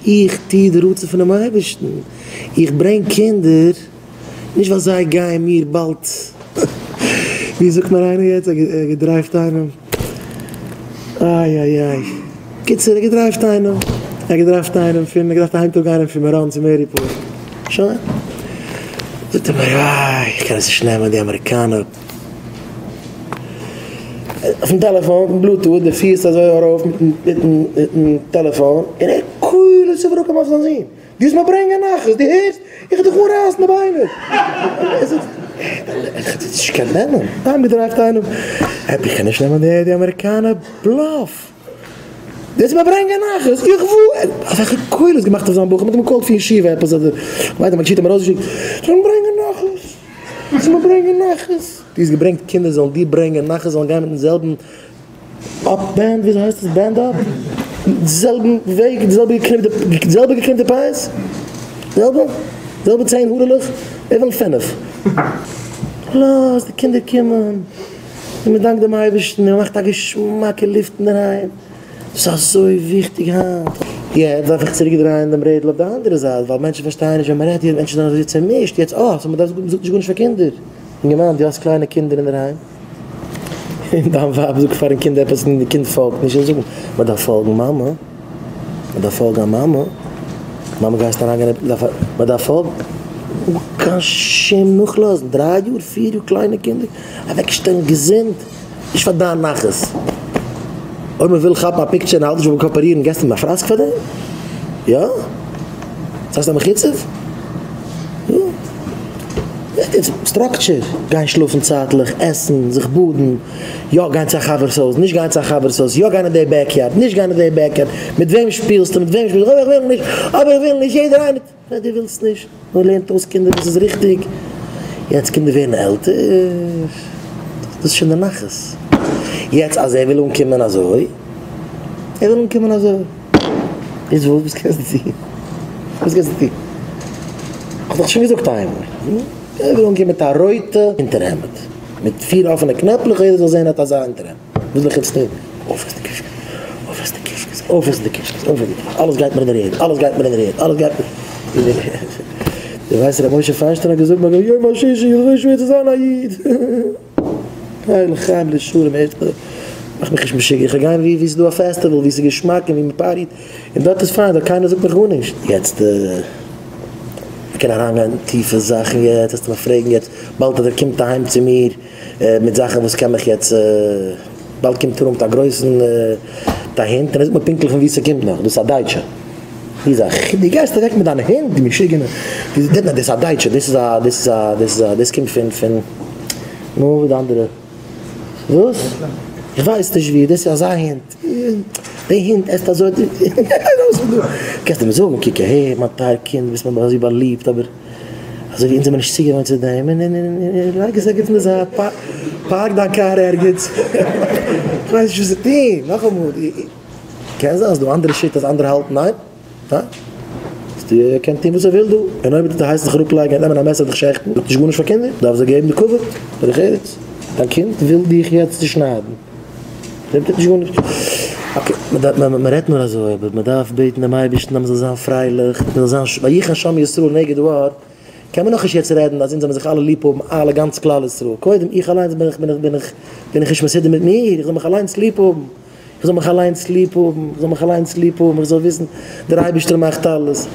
איך טו די רצון פונעם אייבערשטן, איך ברענג קינדער נישט ווייל זיי גייען מיר באלד, ווי זאגט מיר איינער יעצט, ער האט געדרייווט איינעם, איי איי איי, קיצור ער האט געדרייווט איינעם, ער האט געדרייווט איינעם פון, ער האט געדארפט אהיימטראגן איינעם פון מירון צו מעריפארט, שוין, זאגט ער מיר איי איך קען עס נישט נעמען די אמעריקאנער. אויפן טעלעפאן מיטן בלוטוט, די פיס אזוי ארויף מיטן טעלעפאן, און ער קולות וברקים אויף זיין זון, דו וועסט מיר ברענגען נחת, דו הערסט? איך וועל דיך אנרייסן די ביינער! ער זאגט, איך האב עס נישט געקענט נעמען, אהיימגעדרייווט איינעם, איך קען נישט נעמען די אמעריקאנע בלאף, דו וועסט מיר ברענגען נחת, איך וואו, אזעלכע קולות געמאכט אויף זיין בחור, מען האט אים געקאלט פון ישיבה עפעס אדער, כ'ווייס נישט, מ'האט אים ארויסגעשיקט, זאל אים ברענגען נחת. זאל מיר ברענגען נחת. דו האסט געברענגט קינדער זאלן דיר ברענגען נחת זאלן גיין מיטן זעלבן up band וויאזוי הייסט עס band up? זעלבן וועג די זעלבע געקניפטע די זעלבע געקניפטע פאות? זעלבע? זעלבע צען הארעלעך? מיר ווילן פינף. לאז די קינדער קומען און מען דאנקט דעם אייבערשטן און מען מאכט א געשמאקע לופט אינדערהיים. דאס איז אזוי וויכטיג היינט. יעצט דארף איך צוריק דרייען דעם רעדל אויף די אנדערע זייט, ווייל מענטשן פארשטייען נישט ווען מען רעדט hier, מענטשן זענען אזוי צעמישט, יעצט אה, so מען דארף זאגן, מען זאגט נישט גארנישט פאר קינדער. אינגערמאן, דו האסט קליינע קינדער אינדערהיים, און דיין ווייב זאגט פארן קינד עפעס און די קינד פאלגט נישט, זאל זאגן, מען דארף פאלגן מאמע, מען דארף פאלגן א מאמע, מאמע גייסט אריינגיין, מען דארף פאלגן, אן קיין שום נאכלאזן, דריי יאר, פיר יאר קליינע קינדער, אוועקשטעלן געזונט. נישט פאר דיין נחת. אויב מען וויל כאפן א picture און האלט נישט ביים קאאפערירן געסטו אים א פראסק פאר דעם? יא? דאס הייסט א מחוצף? יא. Structure, גיין שלאפן צייטליך, עסן, זיך באדן, יא גיין צו א חבר'ס הויז, נישט גיין צו א חבר'ס הויז, יא גיין אין די backyard, נישט גיין אין די backyard, מיט וועם שפילסטו, מיט וועם שפילסטו, אבער איך וויל נישט, אבער איך וויל נישט, יעדער איינער. ניין דו ווילסט נישט, מען לערנט אויס קינדער וואס איז ריכטיג, יעצט קינדער ווערן עלטער, דאס איז שוין די נחת, יעצט אז ער וויל אנקומען אזוי, ער וויל אנקומען אזוי, איז וואס, וואס קענסטו טון, וואס קענסטו טון, כ'האב דאך שוין געזאגט איינמאל, ער וויל אנקומען מיט א רויטע אונטערהעמד, מיט פיר אפענע קנעפלעך יעדער זאל זען ער האט אזא אונטערהעמד. וואס זאל איך יעצט טון? אויפעסן די קישקעס, אויפעסן די קישקעס, אויפעסן די קישקעס, אויפעסן די קישקעס, אלעס גייט מיר אין דער ערד, אלעס גייט מיר אין דער ערד, אלעס גייט מיר אין דער ערד. דו ווייסט ר' משה פיינשטיין האט געזאגט ביי יום השישי איז אזוי שווער צו זיין א איד. היי לחיים לשלום הערסט מיר? מאך מיך נישט משוגע, איך וועל גיין ווי ס'איז דא א פעסטיוואל, ווי ס'איז געשמאק און ווי מ'פארטי'ט, און דארט איז פיין, דארט קיינער זאגט מיך גארנישט. יעצט מ'קען אריינגיין טיפע זאכן יעצט, וועסטו מיך פרעגן יעצט, באלד אז ער קומט אהיים צו מיר, מיט זאכן וואס קען מיך יעצט, באלד קומט ער אן מיט א גרויסן, מיט א הונט, און ער זאגט מיר פונקטליך פון וואו ס'קומט נאך, דאס איז א דייטשע. ווי איז א, דו גייסט אוועק מיט דיין הונט, דו משוגענער. דו, דאס איז א דייטשע, דאס איז א, דאס איז א, דאס איז א, דאס קומט פון, פון, נו, ווי די אנדערע. וואס? איך ווייס נישט ווי, דאס איז אזא הונט. די הונט עסט אזוי, ארויס פון דא. קענסט אים זאגן, קוק אהער, מיין טייער קינד, ביסט מיר אזוי באליבט, אבער. אזוי ווי אונז זעמיר נישט צוגעוואוינט צו דעם, און און און לייג עס ערגעץ אין די זייט, park דיין קאר ערגעץ, איך ווייס נישט וואס צו טון, נאכאמאל, קען זיין אז ס'דא אנדערע שיטות, אנדערע האלטן ניין, ניין, ער קען טון וואס ער וויל דא, און אויב וועט ער הייסן זיך אראפלייגן און נעמען א מעסער דיך שעכטן, זאגט נישט גארנישט פאר קינדער, דארף זיי געבן די כבוד, דרך ארץ, דיין קינד וויל דיך יעצט צושניידן. דעם טוט נישט גארנישט. Okay, מען רעדט נאר אזוי, אבער מען דארף בעטן דעם אייבערשטן אז מען זאל זיין פרייליך, מען זאל זיין ויחן שם ישראל נגד ההר, קען מען נאכנישט יעצט רעדן אז אונז זאל מען זיך אלע ליב האבן, אלע גאנץ כלל ישראל, קודם איך אליינס בין איך בין איך בין איך בין איך נישט מסודר מיט מיר, איך זאל מיך אליינס ליב האבן, איך זאל מיך אליינס ליב האבן, איך זאל מיך אליינס ליב האבן, איך זאל וויסן דער אייבערשטער מאכט אלעס.